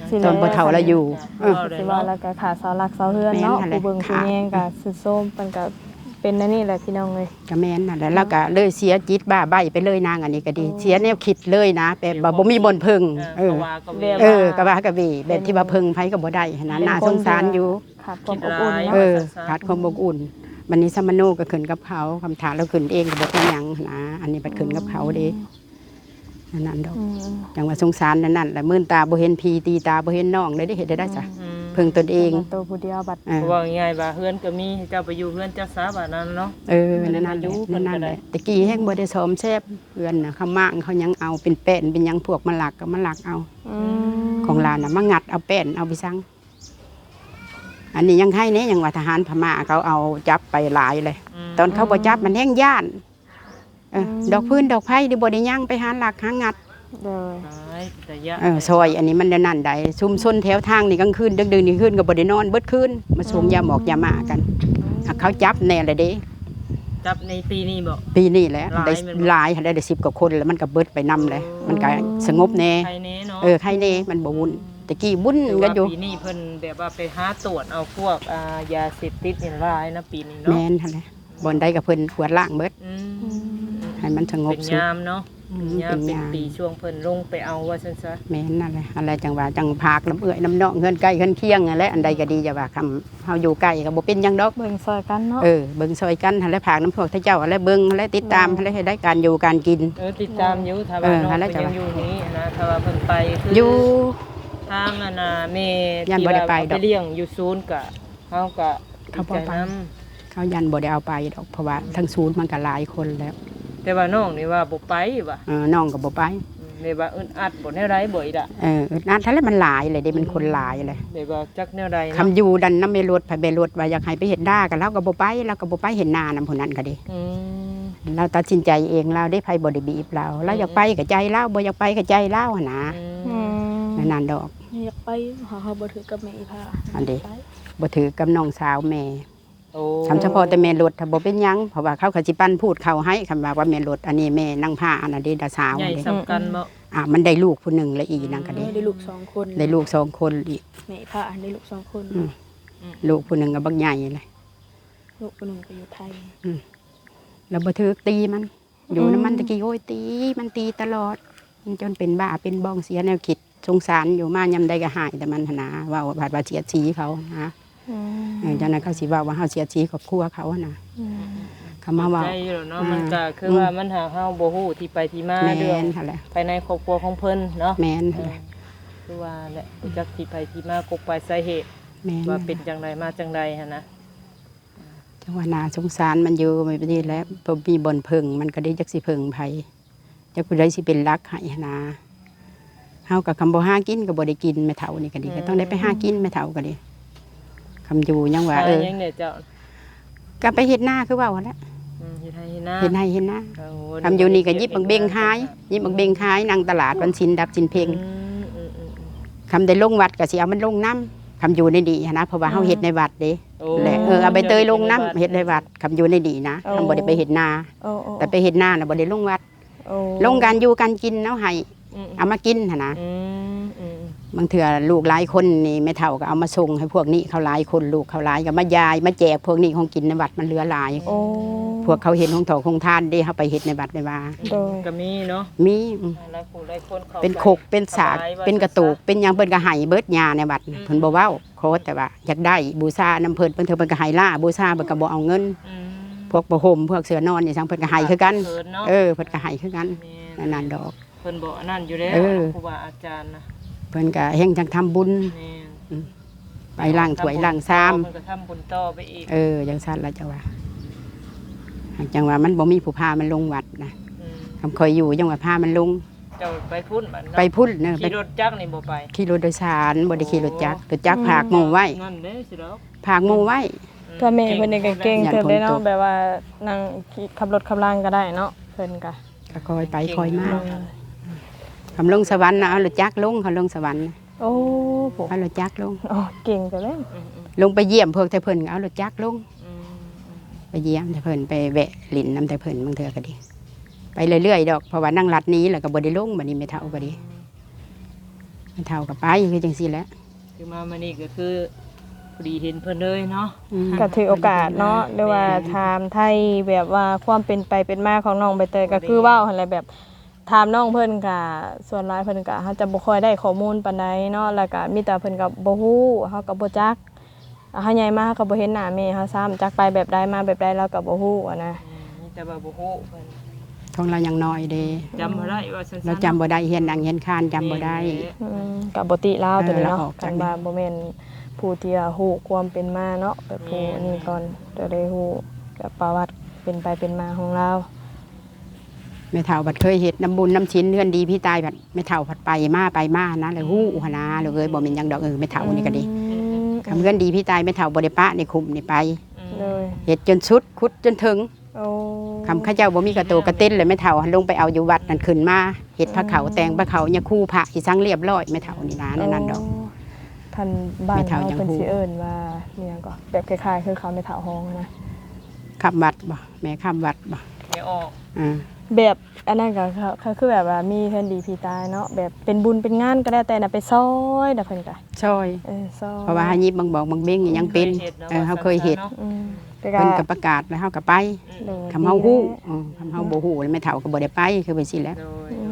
ເອີ ຕອນພໍ່ເຖົ້າລາວຢູ່ ເອີ ຊິວ່າແລ້ວກໍຂາດເສົາຫຼັກເສົາເຮືອນເນາະ ຜູ້ເບິ່ງຜູ້ແຍງກໍສຸດໂຊມ ເພິ່ນກໍເປັນແນວນີ້ແຫຼະ ພີ່ນ້ອງເອີຍ ກໍແມ່ນນັ້ນແຫຼະ ລາວກໍເລີຍເສຍຈິດບ້າໃບ້ໄປເລີຍ ນາງອັນນີ້ກໍດີ ເສຍແນວຄິດເລີຍນະ ແບບວ່າບໍ່ມີບ່ອນເພິ່ງ ເອີ ເອີ ກໍວ່າກໍເວ ແບບທີ່ວ່າເພິ່ງໃຜກໍບໍ່ໄດ້ຫັ້ນນະ ໜ້າສົງສານຢູ່ ຂາດຄວາມອົບອຸ່ນເນາະ ເອີ ຂາດຄວາມອົບອຸ່ນ ບັດນີ້ສຳມະໂນກໍຂຶ້ນກັບເຂົາ ຄັນຖ້າລາວຂຶ້ນເອງກໍບໍ່ເປັນຫຍັງຫັ້ນນະ ອັນນີ້ບັດຂຶ້ນກັບເຂົາເດ້ ອືມ ອັນນັ້ນດອກ ອືມ ຈັ່ງວ່າສົງສານອັນນັ້ນແຫຼະ ມື່ນຕາບໍ່ເຫັນພີ່ ຕີຕາບໍ່ເຫັນນ້ອງເດ້ ເຮັດໄດ້ໃດຊະ ອືມ ເພິ່ງຕົນເອງ ໂຕຜູ້ດຽວບັດ ເອີ ເວົ້າງ່າຍໆວ່າເຮືອນກໍມີ ເຈົ້າໄປຢູ່ເຮືອນເຈົ້າຊະ ບາດນັ້ນເນາະ ເອີ ນັ້ນແຫຼະ ນັ້ນແຫຼະ ແຕ່ກີ້ແຮງບໍ່ໄດ້ສ້ອມແຊມເຮືອນນະ ເຂົາມ້າງເຂົາຍັງເອົາ ເປັນແປ້ນເປັນຫຍັງ ພວກມາລັກກໍມາລັກເອົາ ອືມ ຂອງລາວນະ ມາງັດເອົາແປ້ນເອົາໄປສັງ ອັນນີ້ຍັງໄຄແດ່ ຍັງວ່າທະຫານພະມ້າເຂົາເອົາຈັບໄປຫຼາຍເລີຍ ອືມ ຕອນເຂົາບໍ່ຈັບມັນແຮງຢ້ານ ເອີ ອືມ ດອກຟືນດອກໄຟນີ້ບໍ່ໄດ້ຍ່າງໄປຫາລັກຫາງັດ ໂດຍ ຕາຍ ຕາຍ ເອີ ຊ່ອຍອັນນີ້ມັນແນວນັ້ນໃດ ຊຸມຊົນແຖວທາງນີ້ກາງຄືນດຶກໆນີ້ຄືນກໍບໍ່ໄດ້ນອນເບິດຄືນ ມາສົ່ງ ອືມ ຢາໝອກຢາມ້າກັນ ອືມ ເຂົາຈັບແດ່ລະເດ້ ຈັບໃນປີນີ້ບໍ? ປີນີ້ແຫຼະ ຫຼາຍ ໄດ້ ແມ່ນບໍ່? ຫຼາຍ ໄດ້ ໄດ້ສິບກວ່າຄົນ ແລ້ວມັນກໍເບິດໄປນຳແຫຼະ ໂອ້ ມັນກໍສະຫງົບແດ່ ໄຄແນ່ເນາະ ເອີ ໄຄແນ່ ມັນບໍ່ວຸ້ນ ອືມ ແຕ່ກີ້ວຸ້ນກັນຢູ່ ແຕ່ວ່າປີນີ້ເພິ່ນແບບວ່າໄປຫາຕວດເອົາພວກ ອ່າ ຢາເສບຕິດນີ້ຫຼາຍນະ ປີນີ້ເນາະ ແມ່ນຫັ້ນແຫຼະ ບ່ອນໃດກໍເພິ່ນກວດລ້າງເບິດ ອືມ ອືມ ໃຫ້ມັນສະຫງົບສຸກ ເປັນຍາມເນາະ ອືມ ເປັນຍາມ ເປັນຍາມ ເປັນປີຊ່ວງເພິ່ນລົງໄປເອົາວ່າຊັ້ນຊະ ແມ່ນນັ້ນແຫຼະ ອັນໃດຈັ່ງວ່າຈັ່ງຝາກນຳເອື້ອຍນຳນ້ອງເຮືອນໃກ້ເຮືອນຄຽງຫັ້ນແຫຼະ ອັນໃດກໍດີ ຢ່າວ່າຄຳເຮົາຢູ່ໃກ້ກໍບໍ່ເປັນຫຍັງດອກ ເບິ່ງຊ່ອຍກັນເນາະ ເອີ ເບິ່ງຊ່ອຍກັນຫັ້ນແຫຼະ ຝາກນຳພວກເຂົາເຈົ້າຫັ້ນແຫຼະ ເບິ່ງຫັ້ນແຫຼະ ຕິດຕາມ ໂດຍ ຫັ້ນແຫຼະ ໃຫ້ໄດ້ການຢູ່ການກິນ ເອີ ຕິດຕາມຢູ່ ຖ້າວ່າ ເອີ ຫັ້ນແຫຼະ ນ້ອງເພິ່ນຍັງຢູ່ນີ້ນະ ຖ້າວ່າເພິ່ນໄປຄື ຢູ່ ທາງອັນນ່າແມ່ ຢ້ານບໍ່ໄດ້ໄປດອກ ທີ່ວ່າເອົາໄປລ້ຽງຢູ່ສູນກະ ເຮົາກໍ ເຂົາບໍ່ໄປ ດີໃຈນຳ ເຂົາຢ້ານບໍ່ໄດ້ເອົາໄປດອກ ເພາະວ່າ ອືມ ທາງສູນມັນກໍຫຼາຍຄົນແລ້ວ ແຕ່ວ່ານ້ອງນີ້ວ່າບໍ່ໄປວ່າ ເອີ ນ້ອງກໍບໍ່ໄປ ອືມ ແບບວ່າອຶດອັດບໍ່ແນວໃດບໍ່ອີ່ຫຼະ ເອີ ອຶດອັດຫັ້ນແຫຼະ ມັນຫຼາຍແຫຼະເດ້ ມັນຄົນຫຼາຍແຫຼະ ອືມ ແບບວ່າຈັກແນວໃດເນາະ ຄຳຢູ່ນັ້ນນຳແມ່ລົດ ພັດແມ່ລົດວ່າຢາກໃຫ້ໄປເຮັດນາ ກໍລາວກໍບໍ່ໄປ ລາວກໍບໍ່ໄປເຮັດນານຳຜູ້ນັ້ນກໍເດ້ ອືມ ລາວຕັດສິນໃຈເອງລາວເດ້ ໃຜບໍ່ໄດ້ບີບລາວ ລາວຢາກໄປກໍໃຈລາວ ອືມ ບໍ່ຢາກໄປກໍໃຈລາວຫັ້ນນະ ອືມ ແນວນັ້ນດອກ ຢາກໄປ ເຮົາ ເຮົາບໍ່ຖືກກັບແມ່ອີ່ພ້າ ອັນເດ້ ໄປ ບໍ່ຖືກກັບນ້ອງສາວແມ່ ໂອ້ ຄັນສະເພາະແຕ່ແມ່ລົດ ຖ້າບໍ່ເປັນຫຍັງ ເພາະວ່າເຂົາກໍຊິປັນພູດເຂົ້າໃຫ້ ຄັນວ່າ ວ່າແມ່ລົດ ອັນນີ້ແມ່ນາງພາ ອັນນັ້ນເດ້ ດາສາວ ໃຫຍ່ ເດ້ ສ່ຳກັນບໍ່? ອ່າ ມັນໄດ້ລູກຜູ້ໜຶ່ງລະ ອີນາງກໍເດ້ ເອີ ໄດ້ລູກສອງຄົນ ໄດ້ລູກສອງຄົນອີກ ແມ່ພາໄດ້ລູກສອງຄົນ ອືມ ອືມ ລູກຜູ້ໜຶ່ງກໍບັກໃຫຍ່ແຫຼະ ລູກຜູ້ໜຶ່ງກໍຢູ່ໄທ ອືມ ແລ້ວບໍ່ຖືກ ຕີມັນ ຢູ່ນຳມັນ ອືມ ແຕ່ກີ້ ໂອ້ຍ ຕີມັນ ຕີຕະຫຼອດ ມັນຈົນເປັນບ້າເປັນບອງ ເສຍແນວຄິດ ສົງສານຢູ່ ມາຍາມໃດກໍຮ້າຍແຕ່ມັນຫັ້ນນະ ເວົ້າວ່າ ວ່າສຽດສີເຂົານະ ອືມ ເອີ ຈັ່ງນັ້ນເຂົາຊິເວົ້າວ່າເຮົາສຽດສີຄອບຄົວເຂົານະ ອືມ ຄຳມາເວົ້າ ເຂົ້າໃຈຢູ່ແລ້ວເນາະ ອືມ ມັນກໍຄືວ່າ ອືມ ມັນຫາກເຮົາບໍ່ຮູ້ທີ່ໄປທີ່ມາ ແມ່ນ ເລື່ອງຫັ້ນແຫຼະ ພາຍໃນຄອບຄົວຂອງເພິ່ນເນາະ ແມ່ນ ເອີ ຫັ້ນແຫຼະ ຄືວ່າແຫຼະ ບໍ່ຈັກທີ່ໄປທີ່ມາ ກົກປາຍສາເຫດ ແມ່ນ ວ່າເປັນຈັ່ງໃດມາຈັ່ງໃດຫັ້ນນະ ຈັ່ງວ່າໜ້າສົງສານມັນຢູ່ແບບນີ້ແຫຼະ ບໍ່ມີບ່ອນເພິ່ງ ມັນກໍໄດ້ຈັກຊິເພິ່ງໃຜ ຈັກຜູ້ໃດຊິເປັນຫຼັກໃຫ້ຫັ້ນນາ ເຮົາກໍຄຳບໍ່ຫາກິນກໍບໍ່ໄດ້ກິນ ແມ່ເຖົ້ານີ້ກໍດີ ອືມ ກໍຕ້ອງໄດ້ໄປຫາກິນ ແມ່ເຖົ້າກໍດີ ຄຳຢູ່ຍັງວ່າ ຫາ ເອີ ຫຍັງແດ່ເຈົ້າ? ກໍໄປເຮັດນາຄືເວົ້າຫັ້ນແຫຼະ ອືມ ເຮັດໄຮ່ເຮັດນາ ເຮັດໄຮ່ເຮັດນາ ໂອ້ ຄຳຢູ່ນີ້ກໍຍິບໝາກເບັງຂາຍ ຍິບໝາກເບັງຂາຍ ນັ່ງຕະຫຼາດວັນສິນດັບສິນເພັງ ອືມ ອືມ ອືມ ຄຳໄດ້ລົງວັດກໍຊິເອົາມັນລົງນຳ ຄຳຢູ່ໃນນີ້ຫັ້ນນະ ເພາະວ່າເຮົາ ອືມ ເຮັດໃນວັດເດ້ ໂອ້ ແລະ ເອີ ເອົາໃບເຕີຍລົງນຳ ເຮັດໃນວັດ ເຮັດໃນວັດ ຄຳຢູ່ໃນນີ້ນະ ໂອ້ ຄຳບໍ່ໄດ້ໄປເຮັດນາ ໂອ້ ໂອ້ ແຕ່ໄປເຮັດນານະບໍ່ໄດ້ລົງວັດ ໂອ້ ລົງການຢູ່ການກິນເນາະ ໃຫ້ ອືມ ເອົາມາກິນຫັ້ນນະ ອືມ ອືມ ບາງເທື່ອລູກຫຼາຍຄົນນີ້ ແມ່ເຖົ້າກໍເອົາມາສົ່ງໃຫ້ພວກນີ້ເຂົາຫຼາຍຄົນ ລູກເຂົາຫຼາຍກໍມາຢາຍມາແຈກພວກນີ້ຂອງກິນໃນວັດມັນເຫຼືອຫຼາຍ ໂອ້ ພວກເຂົາເຮັດໂຮງຖອກໂຮງທານເດ້ ເຮົາໄປເຮັດໃນວັດໃນວາ ໂດຍ ກໍມີເນາະ ມີ ອືມ ຫຼາຍຜູ້ຫຼາຍຄົນເຂົ້າ ເປັນຄົກເປັນສາກ ເປັນກະໂຕກ ເປັນຫຍັງ ເພິ່ນກໍໃຫ້ເບິດ ຍ່າໃນວັດ ອືມ ເພິ່ນບໍ່ເວົ້າ ຂໍແຕ່ວ່າຢາກໄດ້ບູຊານຳເພິ່ນ ບາງເທື່ອເພິ່ນກໍໃຫ້ລ້າບູຊາ ເພິ່ນກໍບໍ່ເອົາເງິນ ອືມ ພວກຜ້າຫົ່ມ ພວກເສື້ອນອນ ອີ່ຫຍັງ ເພິ່ນກໍໃຫ້ຄືກັນ ເອີ ເພິ່ນກໍໃຫ້ຄືກັນ ແມ່ນ ອັນນັ້ນດອກ ເພິ່ນບໍ່ອັນນັ້ນຢູ່ແລ້ວ ເອີ ຄູບາອາຈານນະ ເພິ່ນກໍແຮ່ງຈັກທຳບຸນ ແມ່ນ ອືມ ໄປລ້າງຖ້ວຍລ້າງຊາມ ເພິ່ນກໍທຳບຸນຕໍ່ໄປອີກ ເອີ ຈັ່ງຊັ້ນລະ ຈັ່ງວ່າ ຈັ່ງວ່າມັນບໍ່ມີຜູ້ພາມັນລົງວັດນະ ອືມ ຄຳຂ້ອຍຢູ່ ຈັ່ງວ່າພາມັນລົງ ເຈົ້າໄປພຸ້ນບັດເນາະ ໄປພຸ້ນເນາະ ຂີ່ລົດຈັກນີ້ບໍ່ໄປ ຂີ່ລົດໂດຍສານ ບໍ່ໄດ້ຂີ່ລົດຈັກ ໂອ້ ລົດຈັກ ອືມ ຝາກໝູ່ໄວ້ ນັ້ນເດ້ຊິດອກ ຝາກໝູ່ໄວ້ ອືມ ຖ້າແມ່ເພິ່ນນີ້ກໍເກັ່ງເຕີບເດ້ເນາະ ແບບວ່ານັ່ງຂັບລົດຂັບລາງກໍໄດ້ເນາະ ເພິ່ນກໍ ກໍຄ່ອຍໄປຄ່ອຍມາ ອືມ ຄຳລົງສະຫວັນນະ ເອົາລົດຈັກລົງ ເຂົາລົງສະຫວັນ ໂອ້ ໂອ້ ເອົາລົດຈັກລົງ ໂອ້ ເກັ່ງແຕ່ແລ້ວ ອືມໆ ລົງໄປຢ້ຽມພວກແຕ່ເພິ່ນ ເອົາລົດຈັກລົງ ອືມ ໄປຢ້ຽມແຕ່ເພິ່ນ ໄປແວະຫຼິ້ນນຳແຕ່ເພິ່ນ ບາງເທື່ອກໍດີ ໄປເລື້ອຍໆດອກ ເພາະວ່ານັ່ງລັດໜີແລ້ວກໍບໍ່ໄດ້ລົງ ບັດນີ້ແມ່ເຖົ້າກໍດີ ອືມ ແມ່ເຖົ້າກໍໄປ ຄືຈັ່ງຊີ້ແຫຼະ ຄືມາມື້ນີ້ກໍຄືພໍດີເຫັນເພິ່ນເລີຍເນາະ ອືມ ກໍຖືກໂອກາດເນາະ ແມ່ນ ຫຼືວ່າຖາມໄຖ່ແບບວ່າຄວາມເປັນໄປເປັນມາຂອງນ້ອງໃບເຕີຍ ກໍຄືເວົ້າຫັ້ນແຫຼະ ແບບ ຖາມນ້ອງເພິ່ນກະ ສ່ວນຫຼາຍເພິ່ນກະ ເຮົາຈະບໍ່ຄ່ອຍໄດ້ຂໍ້ມູນປານໃດເນາະ ແລ້ວກະມີແຕ່ເພິ່ນກະບໍ່ຮູ້ ເຮົາກະບໍ່ຈັກ ເຮົາໃຫຍ່ມາເຮົາກະບໍ່ເຫັນໜ້າແມ່ເຮົາຊ້ຳ ຈັກໄປແບບໃດ ມາແບບໃດ ລາວກະບໍ່ຮູ້ຫັ້ນນະ ອືມ ມີແຕ່ວ່າບໍ່ຮູ້ເພິ່ນ ຂອງລາວຍັງນ້ອຍເດ້ ຈຳບໍ່ໄດ້ວ່າຊັ້ນໆ ລາວຈຳບໍ່ໄດ້ ຮຽນນັ່ງຮຽນຄານຈຳບໍ່ໄດ້ ແມ່ນແຫຼະ ອືມ ກະບໍ່ຕິລາວໂຕນີ້ເນາະ ເອີ ລາວອອກຈາກ ຄັນວ່າບໍ່ແມ່ນຜູ້ທີ່ວ່າຮູ້ຄວາມເປັນມາເນາະ ແບບຜູ້ ແມ່ນ ນີ້ກ່ອນ ຈະໄດ້ຮູ້ແບບປະຫວັດເປັນໄປເປັນມາຂອງລາວ. ແມ່ເຖົ້າພັດເຄີຍເຮັດນຳບຸນນຳສິນເຮືອນດີຜີຕາຍ ພັດແມ່ເຖົ້າພັດໄປມາໄປມາຫັ້ນນະ ແລ້ວ ອືມ ຮູ້ຫັ້ນນະ ລູກເອີຍ ອືມ ບໍ່ແມ່ນຫຍັງດອກ ເອີ ແມ່ເຖົ້ານີ້ກໍດີ ອືມ ຄຳເຮືອນດີຜີຕາຍ ແມ່ເຖົ້າບໍ່ໄດ້ປະໃນຂຸມນີ້ໄປ ອືມ ໂດຍ ເຮັດຈົນສຸດ ຂຸດຈົນເຖິງ ໂອ້ ຄັນເຂົາເຈົ້າບໍ່ມີກະໂຕກະເຕັນ ແລ້ວແມ່ເຖົ້າຫັ້ນລົງໄປເອົາຢູ່ວັດນັ້ນຂຶ້ນມາ ເຮັດພາເຂົ້າ ອືມ ແຕ່ງພາເຂົ້າ ຍາຄູພະ ຊິສັງລຽບຮ້ອຍ ແມ່ເຖົ້ານີ້ນະ ແນວນັ້ນດອກ. ໂອ້ ທ່ານບ້ານເຮົາເພິ່ນຊິເອີ້ນວ່າ ແມ່ນຫຍັງກໍ ແບບຄ້າຍໆຄືເຂົາແມ່ເຖົ້າຮ້ອງນະ ຄຳວັດບໍ່? ແມ່ຄຳວັດບໍ່? ແມ່ອອກ ອາ ແບບ ອັນນັ້ນກໍ ກໍ ກໍຄືແບບວ່າມີເຮືອນດີຜີຕາເນາະ ແບບເປັນບຸນເປັນງານກໍແລ້ວແຕ່ນະ ໄປຊ່ອຍນະ ເພິ່ນກໍຊ່ອຍ ເອີ ຊ່ອຍ ເພາະວ່າເຮົາຍິບບັງບອກບັງເບັງຫຍັງເປັນ ເອີ ເຮົາເຄີຍເຮັດ ອືມ ເພິ່ນກໍປະກາດແລ້ວເຮົາກໍໄປ ໂດຍ ຄຳເຮົາຮູ້ ເອີ ຄຳເຮົາບໍ່ຮູ້ແລ້ວແມ່ເຖົ້າກໍບໍ່ໄດ້ໄປ ຄືເປັນຊີ້ແຫຼະ ໂດຍ ອື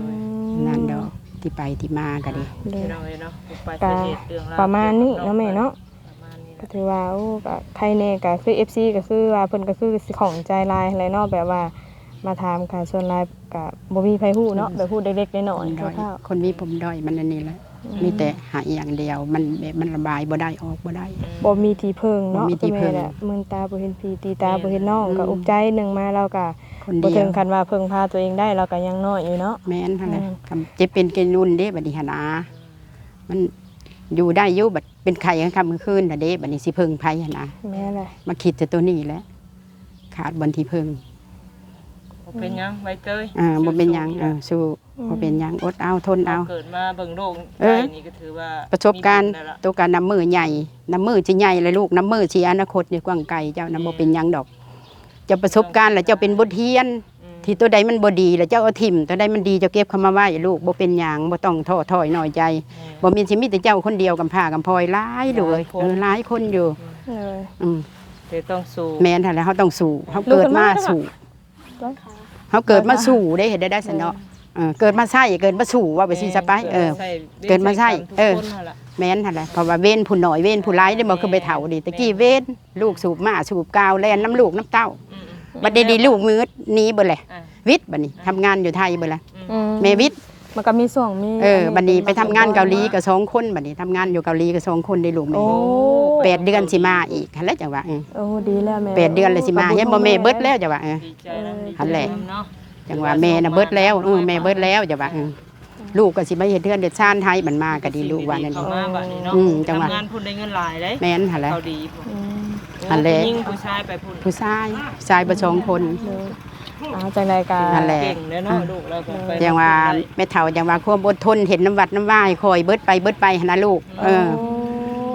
ມ ນັ້ນດອກ ທີ່ໄປທີ່ມາກໍດີ ໂດຍ ພີ່ນ້ອງເອີຍເນາະ ປະມານນີ້ເນາະແມ່ເນາະ ກໍຖືວ່າ ໂອ້ ກໍໃຄແນ່ ກໍຄືເອັຟຊີ ກໍຄືວ່າເພິ່ນກໍຄືຊິຂ້ອງໃຈຫຼາຍຫັ້ນແຫຼະເນາະ ແບບວ່າມາຖາມ ກໍສ່ວນຫຼາຍກໍບໍ່ມີໃຜຮູ້ເນາະ ອືມ ແບບຮູ້ເລັກໆນ້ອຍໆ ຄົນມີ ຄົນມີ ຄົນມີປົມດ້ອຍມັນອັນນີ້ແຫຼະ ອືມ ມີແຕ່ໃຫ້ຢ່າງດຽວ ມັນແບບມັນລະບາຍບໍ່ໄດ້ ອອກບໍ່ໄດ້ ອືມ ບໍ່ມີທີ່ເພິ່ງເນາະ ບໍ່ມີທີ່ເພິ່ງ ຄືແມ່ແຫຼະ ມື່ນຕາບໍ່ເຫັນພີ່ ຕີຕາບໍ່ເຫັນນ້ອງ ອືມ ກໍອຸກໃຈ ໜຶ່ງມາແລ້ວກໍ ຄົນດຽວ ບໍ່ເຖິງຂັ້ນວ່າເພິ່ງພາຕົວເອງໄດ້ ລາວກໍຍັງນ້ອຍຢູ່ເນາະ ແມ່ນຫັ້ນແຫຼະ ອືມ ຄຳເຈັບເປັນແກ່ນຸ່ນເດ້ ບັດນີ້ຫັ້ນນາ ມັນຢູ່ໄດ້ຢູ່ ບັດເປັນໄຂ້ກາງຄ່ຳກາງຄືນຫັ້ນເດ້ ບັດນີ້ຊິເພິ່ງໃຜຫັ້ນນະ ແມ່ນແຫຼະ ມາຄິດແຕ່ໂຕນີ້ແຫຼະ ຂາດບ່ອນທີ່ເພິ່ງ ບໍ່ເປັນຫຍັງ ໃບເຕີຍ ອ່າ ບໍ່ເປັນຫຍັງ ສູ້ໆ ເອີ ສູ້ ອືມ ບໍ່ເປັນຫຍັງ ອົດເອົາ ທົນເອົາ ເຮົາເກີດມາເບິ່ງໂລກ ເອີ ໄດ້ນີ້ກໍຖືວ່າປະສົບການ ມີບຸນແລ້ວລະ ໂຕກະນຳມືໃຫຍ່ ນຳມືຊິໃຫຍ່ແຫຼະລູກ ນຳມືຊິອະນາຄົດນີ້ກວ້າງໄກ ເຈົ້ານຳ ແມ່ນ ບໍ່ເປັນຫຍັງດອກ ເຈົ້າປະສົບການແລ້ວເຈົ້າເປັນບົດຮຽນ ອືມ ທີ່ໂຕໃດມັນບໍ່ດີແລ້ວເຈົ້າເອົາຖິ້ມ ໂຕໃດມັນດີເຈົ້າເກັບເຂົ້າມາໄວ້ລູກ ບໍ່ເປັນຫຍັງ ບໍ່ຕ້ອງທໍ້ຖອຍນ້ອຍໃຈ ແມ່ນ ບໍ່ແມ່ນຊິມີແຕ່ເຈົ້າຄົນດຽວກຳພ້າກຳພອຍ ຫຼາຍລູກເອີຍ ຫຼາຍຄົນ ເອີ ຫຼາຍຄົນຢູ່ ອືມ ເອີ ອືມ ແຕ່ຕ້ອງສູ້ ແມ່ນຫັ້ນແຫຼະ ເຮົາຕ້ອງສູ້ ເຮົາເກີດມາສູ້ ເຮົາເກີດມາສູ້ເດ້ ເຮັດໄດ້ໄດ້ຊັ້ນເນາະ ເອີ ເກີດມາໃຊ້ ເກີດມາສູ້ ເວົ້າໄປຊີ້ຊະໄປ ເອີ ເກີດມາໃຊ້ ເອີ ແມ່ນຫັ້ນແຫຼະ ເພາະວ່າເວນຜູ້ນ້ອຍ ເວນຜູ້ຫຼາຍເດ້ ບໍ່ຄືແມ່ເຖົ້ານີ້ ແຕ່ກີ້ເວນ ລູກສູບມ້າສູບກາວ ແລ່ນນຳລູກນຳເຕົ້າ ອືມ ບັດນີ້ລູກມືດໜີເບິດແຫຼະ ອ່າ ວິດ ບັດນີ້ ອ່າ ທຳງານຢູ່ໄທເບິດແຫຼະ ອືມ ແມ່ວິດ ມັນກໍມີຊ່ວງມີ ເອີ ອັນນີ້ ບັດນີ້ໄປທຳງານເກົາຫຼີກໍສອງຄົນ ບັດນີ້ທຳງານຢູ່ເກົາຫຼີກໍສອງຄົນເດ້ລູກແມ່ ໂອ້ ແປດເດືອນຊິມາອີກຫັ້ນແຫຼະ ຈັ່ງວ່າ ເອີ ໂອ້ ດີແລ້ວແມ່ ແປດເດືອນແລ້ວຊິມາ ເຫັນບໍ່ແມ່ເບິດແລ້ວ ຈັ່ງວ່າ ເອີ ຫັ້ນແຫຼະ ຈັ່ງວ່າແມ່ນະເບິດແລ້ວ ເອີ ແມ່ເບິດແລ້ວ ຈັ່ງວ່າ ເອີ ລູກກໍຊິມາເຮັດເຮືອນເຮັດຊານໄທ ມັນມາກໍດີລູກວ່ານັ້ນ ອືມ ຈັ່ງວ່າ ທຳງານພຸ້ນໄດ້ເງິນຫຼາຍເດ້ ແມ່ນຫັ້ນແຫຼະ ເກົາຫຼີ ອືມ ຫັ້ນແຫຼະ ຜູ້ຍິງຜູ້ຊາຍໄປພຸ້ນ ຜູ້ຊາຍ ຊາຍເບິດສອງຄົນ ໂດຍ ອ່າ ຈັ່ງໃດກໍຫັ້ນແຫຼະ ເກັ່ງເດ້ເນາະ ອ່າ ລູກລາວກໍໄປ ຈັ່ງວ່າແມ່ເຖົ້າຈັ່ງວ່າຄວາມອົດທົນ ເຫັນນຳວັດນຳວາໃຫ້ຄ່ອຍເບິດໄປເບິດໄປຫັ້ນນະລູກ ເອີ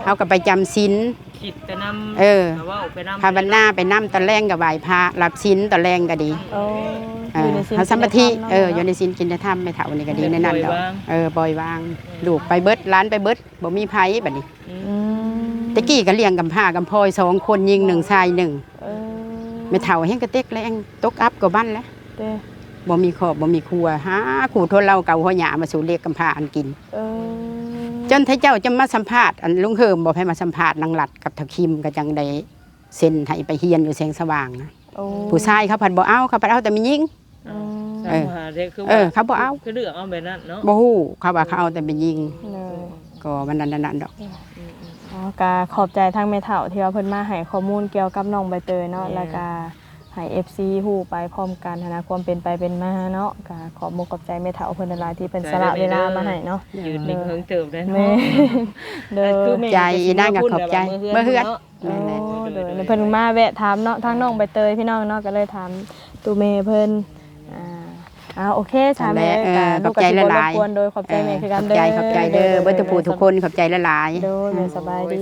ເຮົາກໍໄປຈຳສິນ ຄິດໄປນຳ ເອີ ກໍເວົ້າໄປນຳ ພາວະນາໄປນຳ ຕອນແລງກໍໄຫວ້ພະ ຮັບສິນຕອນແລງກໍດີ ໂອ້ ເອີ ຢູ່ໃນສິນ ເຮົາສະມາທິ ກິນໃນທຳເນາະ ເອີ ຢູ່ໃນສິນກິນໃນທຳ ແມ່ເຖົ້ານີ້ກໍດີ ແບບ ໃນນັ້ນດອກ ເອີ ປ່ອຍວາງ ເອີ ລູກໄປເບິດ ຫຼານໄປເບິດ ບໍ່ມີໃຜບັດນີ້ ອືມ ອືມ ແຕ່ກີ້ກໍລ້ຽງກຳພ້າກຳພອຍສອງຄົນ ຍິງໜຶ່ງ ຊາຍໜຶ່ງ ເອີ ແມ່ເຖົ້າແຮງກະເຕັກແລງ ຕົກອັບກວ່າມັນແຫຼະ ເດ້ ບໍ່ມີຄອບບໍ່ມີຄົວ ຫາຄູ່ທົນລາວເກົ່າຫົວຫຍ້າມາສູ່ລ້ຽງກຳພ້າອັນກິນ ເອີ ຈົນເຂົາເຈົ້າຈະມາສຳພາດ ອັນລຸງເຮີມບໍ່ ໃຜມາສຳພາດນາງລັດກັບທ້າວຄິມ ກໍຈັ່ງໄດ້ເຊັນໃຫ້ໄປຮຽນຢູ່ແສງສະຫວ່າງນະ ໂອ້ ຜູ້ຊາຍເຂົາພັດບໍ່ເອົາ ເຂົາພັດເອົາແຕ່ແມ່ຍິງ ເອີ ເອີ ເຂົາບໍ່ເອົາ ຄືເລືອກເອົາແບບນັ້ນເນາະ ບໍ່ຮູ້ ເຂົາວ່າເຂົາເອົາແຕ່ແມ່ຍິງ ໂດຍ ກໍມັນນັ້ນໆດອກ ອືມໆ ອໍ ກໍຂອບໃຈທາງແມ່ເຖົ້າທີ່ວ່າເພິ່ນມາໃຫ້ຂໍ້ມູນກ່ຽວກັບນ້ອງໃບເຕີຍເນາະ ແມ່ນ ແລ້ວກໍໃຫ້ເອັຟຊີຮູ້ໄປພ້ອມກັນຫັ້ນນະ ຄວາມເປັນໄປເປັນມາເນາະ ກໍຂອບມຸກຂອບໃຈແມ່ເຖົ້າເພິ່ນຫຼາຍໆ ທີ່ເພິ່ນສະຫຼະເວລາມາໃຫ້ເນາະ ຢືນນີ້ເຫິງເຕີບໄດ້ເນາະ ແມ່ນ ໂດຍ ຄືແມ່ ໃຈອີນາງກໍຂອບໃຈ ເມືອເຮືອນ ແມ່ນແຫຼະ ໂອ້ ໂດຍ ໂດຍ ເພິ່ນມາແວະຖາມເນາະ ທາງນ້ອງໃບເຕີຍ ພີ່ນ້ອງເນາະ ກໍເລີຍຖາມຕູ້ແມ່ເພິ່ນ ອ່າ ອ່າ ໂອເຄ ສາວແມ່ ເອີ ກໍລູກກໍຊິບໍ່ລົບກວນ ໂດຍ ຂອບໃຈແມ່ຄືກັນເດີ ຂອບໃຈ ຂອບໃຈເດີ ເບິດທຸກຜູ້ທຸກຄົນ ຂອບໃຈຫຼາຍໆ ໂດຍ ແມ່ ສະບາຍດີ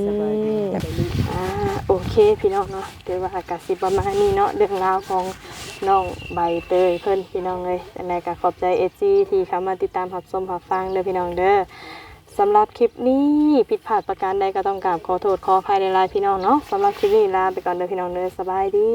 ອ່າ ໂອເຄ ພີ່ນ້ອງເນາະ ຖືວ່າກໍຊິປະມານນີ້ເນາະ ເລື່ອງລາວຂອງນ້ອງໃບເຕີຍເພິ່ນ ພີ່ນ້ອງເອີຍ ຈັ່ງໃດກໍຂອບໃຈເອັຟຊີທີ່ເຂົ້າມາຕິດຕາມຮັບຊົມຮັບຟັງເດີ ພີ່ນ້ອງເດີ ສຳລັບຄລິບນີ້ຜິດພາດປະການໃດກໍຕ້ອງກາບຂໍໂທດຂໍອະໄພຫຼາຍໆ ພີ່ນ້ອງເນາະ ສຳລັບຄລິບນີ້ລາໄປກ່ອນເດີ ພີ່ນ້ອງເດີ ສະບາຍດີ.